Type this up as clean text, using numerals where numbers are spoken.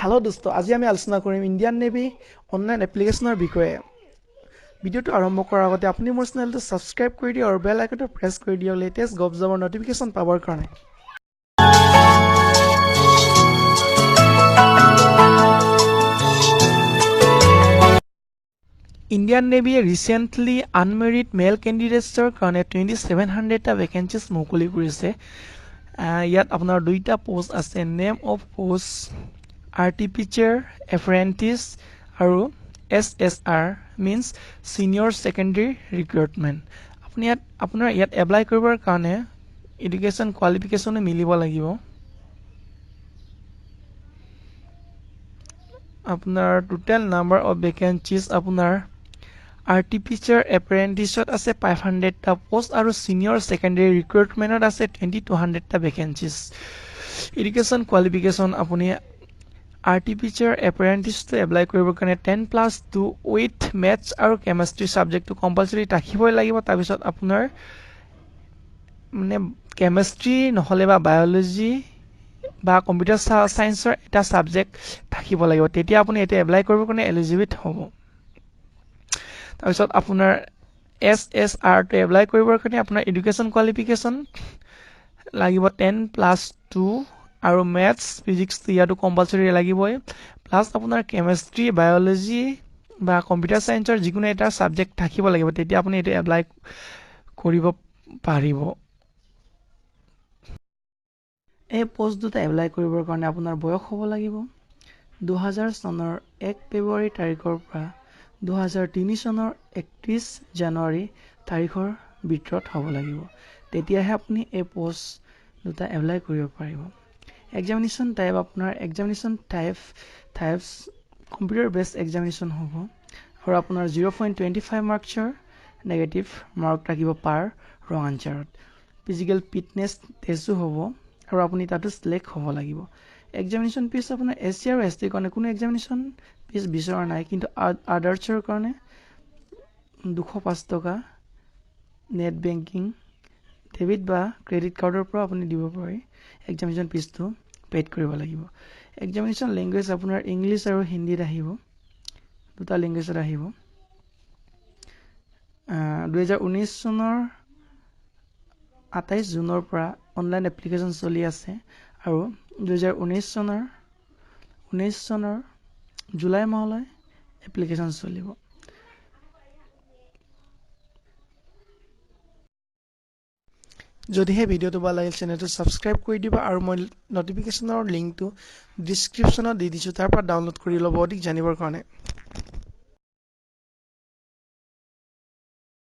Hello' দোস্ত, আজি আমি আলোচনা কৰিম ইণ্ডিয়ান নেভি অনলাইন এপ্লিকেশ্যনৰ বিষয়ে। ভিডিঅ'টো আৰম্ভ কৰাৰ আগতে আপুনি মোৰ চেনেলটো ছাবস্ক্ৰাইব কৰি দিয়ক আৰু বেল আইকনটো প্ৰেছ কৰি দিয়ক লেটেষ্ট গভ জবৰ নটিফিকেশ্যন পাবৰ কাৰণে। ইণ্ডিয়ান নেভিয়ে ৰিচেণ্টলি আনমেৰিড মেল কেণ্ডিডেটছৰ কাৰণে 2700টা ভেকেঞ্চিজ মুকলি কৰিছে। ইয়াত আপোনাৰ দুইটা পষ্ট আছে। Name of post artificer apprentice আৰু SSR means senior secondary recruitment. আপুনি ইয়াত আপোনাৰ ইয়াত এপ্লাই কৰিবৰ কাৰণে এডুকেশ্যন কোৱালিফিকেশ্যনো মিলিব লাগিব। আপোনাৰ টোটেল নাম্বাৰ অফ ভেকেঞ্চিজ আপোনাৰ আৰ্টিফিচাৰ এপ্ৰেণ্টিছত আছে 500টা পষ্ট আৰু ছিনিয়ৰ ছেকেণ্ডেৰী ৰিক্ৰুটমেণ্টত আছে 2200টা ভেকেঞ্চিজ। এডুকেশ্যন কোৱালিফিকেশ্যন আপুনি আৰ্টিফিচাৰ এপ্ৰেণ্টিছটো এপ্লাই কৰিবৰ কাৰণে 10+2 উইথ মেথছ আৰু কেমেষ্ট্ৰি ছাবজেক্টটো কম্পালচৰি ৰাখিবই লাগিব। তাৰপিছত আপোনাৰ মানে কেমেষ্ট্ৰি নহ'লে বা বায়'লজি বা কম্পিউটাৰ ছায়েন্সৰ এটা ছাবজেক্ট থাকিব লাগিব, তেতিয়া আপুনি এইটো এপ্লাই কৰিবৰ কাৰণে এলিজিবল হ'ব। তাৰপিছত আপোনাৰ এছ এছ আৰটো এপ্লাই কৰিবৰ কাৰণে আপোনাৰ এডুকেশ্যন কোৱালিফিকেশ্যন লাগিব 10+2 আৰু মেথছ ফিজিক্সটো ইয়াতো কম্পালচৰি লাগিবই, প্লাছ আপোনাৰ কেমেষ্ট্ৰি, বায়'লজি বা কম্পিউটাৰ ছায়েন্সৰ যিকোনো এটা ছাবজেক্ট থাকিব লাগিব, তেতিয়া আপুনি এইটো এপ্লাই কৰিব পাৰিব। এই পষ্ট দুটা এপ্লাই কৰিবৰ কাৰণে আপোনাৰ বয়স হ'ব লাগিব 2000 চনৰ 1 ফেব্ৰুৱাৰী তাৰিখৰ পৰা 2003 চনৰ 31 জানুৱাৰী তাৰিখৰ ভিতৰত হ'ব লাগিব, তেতিয়াহে আপুনি এই পষ্ট দুটা এপ্লাই কৰিব পাৰিব। এক্সামিনেশ্যন টাইপ, আপোনাৰ examination types computer based examination হ'ব আৰু আপোনাৰ 0.25 মাৰ্কছৰ নেগেটিভ মাৰ্ক থাকিব পাৰ ৰং আনচাৰত। ফিজিকেল ফিটনেছ টেষ্টো হ'ব আৰু আপুনি তাতো চিলেক্ট হ'ব লাগিব। এক্সামিনেশ্যন ফিজ আপোনাৰ এছ চি আৰু এছ টিৰ কাৰণে কোনো এক্সামিনেশ্যন ফিজ বিচৰা নাই, কিন্তু আদাৰ্ছৰ কাৰণে 205 টকা নেট বেংকিং, ডেবিট বা ক্ৰেডিট কাৰ্ডৰ পৰা আপুনি দিব পাৰি। এক্সামিনেশ্যন ফিজটো পে'ড কৰিব লাগিব। এক্সামিনেশ্যন লেংগুৱেজ আপোনাৰ ইংলিছ আৰু হিন্দীত আহিব, দুটা লেংগুৱেজত আহিব। 2019 চনৰ 28 জুনৰ পৰা অনলাইন এপ্লিকেশ্যন চলি আছে আৰু 2019 চনৰ জুলাই মাহলৈ এপ্লিকেশ্যন চলিব। যদিহে ভিডিঅ'টো ভাল লাগিল, চেনেলটো ছাবস্ক্ৰাইব কৰি দিবা আৰু মই নটিফিকেশ্যনৰ লিংকটো ডিছক্ৰিপশ্যনত দি দিছোঁ, তাৰ পৰা ডাউনলোড কৰি ল'ব অধিক জানিবৰ কাৰণে।